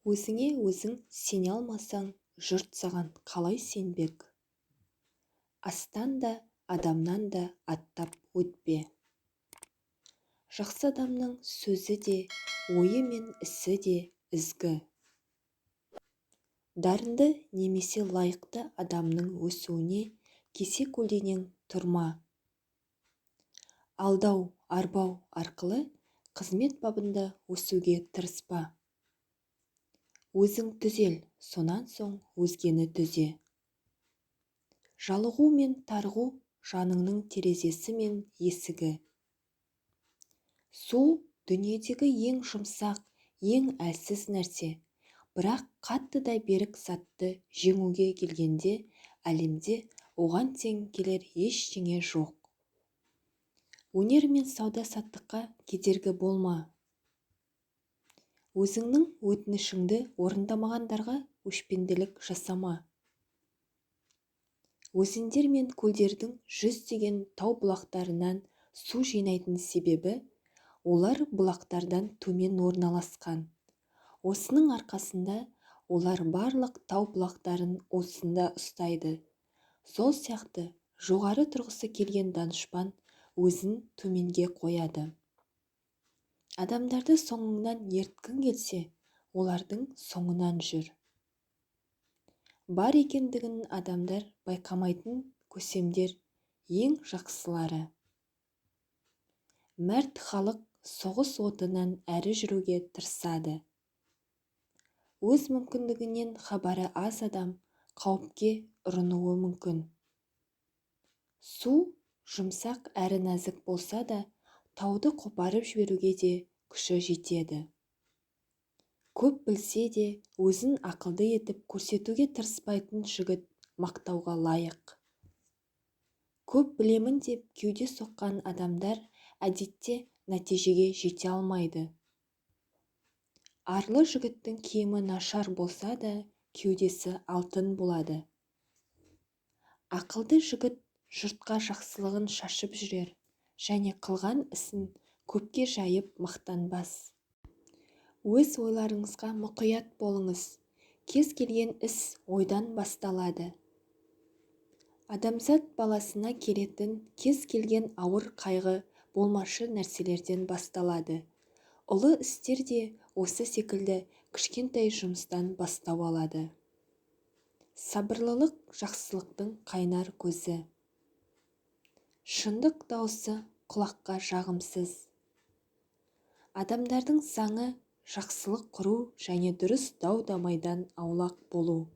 Өзіңе өзің сене алмасаң, жұрт саған қалай сенбек? Астан да, адамнан да аттап өтпе. Жақсы адамның сөзі де, ойы мен ісі де ізгі. Дарынды немесе лайықты адамның өсуіне кесе-көлденең тұрма. Алдау, арбау арқылы қызмет бабында өсуге тырыспа. Өзің түзел, сонан соң өзгені түзе. Жалығу мен тарығу жаныңның терезесі мен есігі. Су дүниедегі ең жұмсақ, ең әлсіз нәрсе, бірақ қатты да берік затты жеңуге келгенде әлемде оған тең келер ештеңе жоқ. Өнер мен сауда-саттыққа кедергі болма. Өзіңнің өтінішіңді орындамағандарға өшпенділік жасама. Өзендер мен көлдердің жүздеген тау бұлақтарынан су жинайтын себебі, олар бұлақтардан төмен орналасқан. Осының арқасында олар барлық тау бұлақтарын уысында ұстайды. Сол сияқты жоғары тұрғысы келген данышпан өзін төменге қояды. Адамдарды соңыңнан ерткің келсе, олардың соңынан жүр. Бар екендігін адамдар байқамайтын көсемдер ең жақсылары. Мәрт халық соғыс отынан әрі жүруге тырысады. Өз мүмкіндігінен хабары аз адам қауіпке ұрынуы мүмкін. Су жұмсақ әрі нәзік болса да, тауды қопарып жіберуге де күші жетеді. Көп білсе де, өзін ақылды етіп көрсетуге тырыспайтын жігіт мақтауға лайық. Көп білемін деп кеуде соққан адамдар әдетте нәтижеге жете алмайды. Арлы жігіттің киімі нашар болса да, кеудесі алтын болады. Ақылды жігіт жұртқа жақсылығын шашып жүрер және қылған ісін көпке жайып мақтанбас. Өз ойларыңызға мұқият болыңыз. Кез келген іс ойдан басталады. Адамзат баласына келетін кез келген ауыр қайғы болмашы нәрселерден басталады. Ұлы істер де осы секілді кішкентай жұмыстан бастау алады. Сабырлылық жақсылықтың қайнар көзі. Шындық даусы құлаққа жағымсыз. Адамдардың заңы жақсылық құру және дұрыс дау-дамайдан аулақ болу.